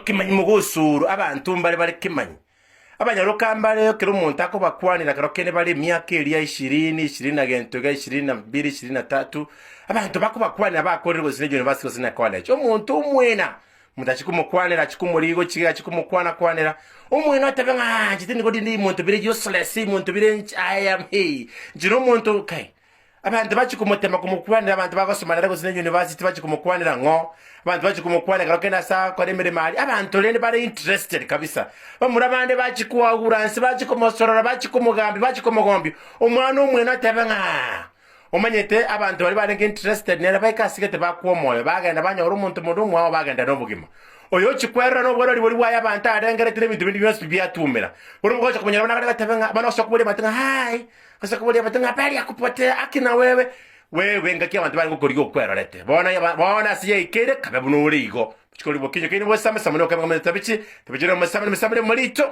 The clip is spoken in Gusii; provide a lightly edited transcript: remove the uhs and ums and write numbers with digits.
Kemanyi mogosuru abanto mbare bare kemanyi. Abanyaroka mbare ekero omonto akobakwanera ekero kende bare emiaka eria ishirini, ishirini na gento iga, ishirini na mbili, ishirini na tatu, abanto bakobakwanera bakorire gose ne university gose ne college. Omonto omwena, omonto achia komokwanera achia komorigia gochia iga achia komokwana kwanera, omwene otebe ng'a inche tindi kori omonto bire useless, omonto bire inche I am hey, inche na omonto kai. Abanto bachia komotema komokwanera, abanto bagosoma nere gose ne university bachia komokwanera ng'o, abanto bachia komokwanera ekero kende ase agokora emeremo aria, abanto rende bare interested kabisa. Bamura bande bachia koagura nse, bachia komosorora, bachia komogambia, bachia komogombia, omwana omwene otebe ng'a omanyete abanto baria barenge interested nere baika ase gete bakwa omoyo, bagenda banyora omonto monde omwao bagenda nobogima. Oyo ochia kwerora nobworori boria bwaye abanto arengeretie na ebinto binde bionsi pi biatumera. Bono mogocha komonyora buna akare goteba ng'a, bono gosoka koboria abanto ng'a hi, Ase koboria abanto ng'a habari ya kupotea haki na wewe, wewe ngaki abanto barenge gokorigia okwerorete. Bono yaba bono ase yaikeire kabe buna ore igo. Chikori bokinyo keino bosame samani okebe ng'a tabichi, tabichi nomosamani mosamani omorito.